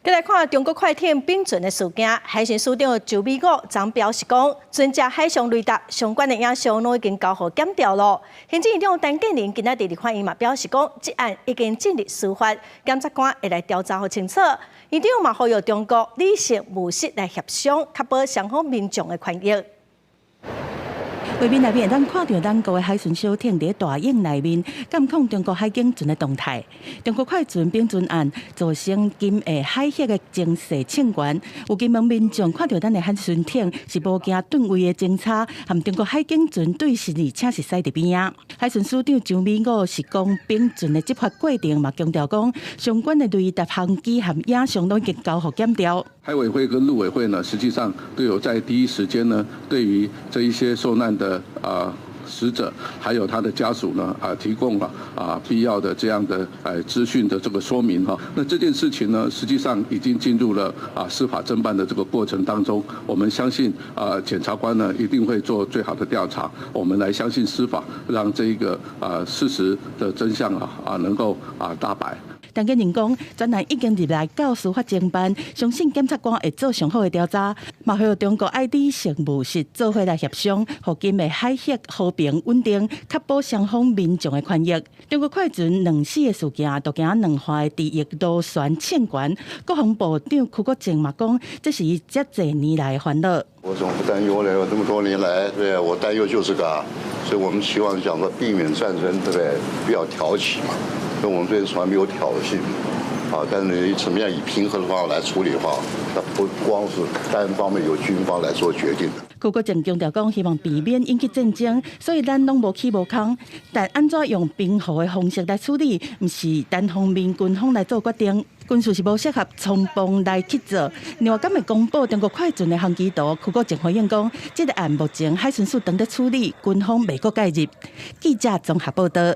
再來看中國快艇丙船的事件，海巡署長周美武昨表示講，船隻海上雷達相關的影像攏已經交予檢調囉。行政院長陳建仁今仔日佇立法院嘛表示講，這案已經進入司法，檢察官會來調查予清楚。院長嘛呼籲中國理性務實來協商，確保雙方民眾的權益。畫面內面會當看著咱國的海巡小艇佇大洋內面監控中國海警船的動態。中國快船丙船案造成金厦海域的情勢衝懸，有金門民眾看著咱的海巡艇是無驚噸位的偵查，和中國海警船對視，而且是駛佇邊仔。海巡署長周美武是講丙船的執法過程嘛，強調講相關的雷達航機和影像攏已經交予檢調。海委會跟陸委會呢，實際上都有在第一時間呢，對於這一些受難的死者，還有他的家屬呢，提供了必要的這樣的資訊的這個說明哈。那這件事情呢，實際上已經進入了司法偵辦的這個過程當中。我們相信檢察官呢一定會做最好的調查。我們來相信司法，讓這一個事實的真相能夠大白。陳建仁講，專案已經入來到司法偵辦，相信檢察官會做上好的調查，嘛呼籲中國愛理性務實做伙來協商，予金廈海域和平穩定，確保雙方民眾的權益。中國快船兩死的事件，都驚兩岸的持續螺旋衝懸。國防部長邱國正嘛講，這是伊遮濟年來的煩惱。我怎麼不擔憂呢？這麼多年來，對我擔憂就是個，所以我們希望講說避免戰爭，對不對？不要挑起嘛。所以我們這邊從來沒有挑釁，啊，但是你怎麼樣以平和的方法來處理的話，那不光是單方面由軍方來做決定的。邱國正強調講，希望避免引起戰爭，所以咱攏無去無空。但按怎用平和的方式來處理，毋是單方面軍方來做決定。軍事是無適合衝鋒來去做。另外，敢會公布中國快船的航機圖？邱國正回應講，這個案目前海巡署正佇處理，軍方未閣介入。記者綜合報道。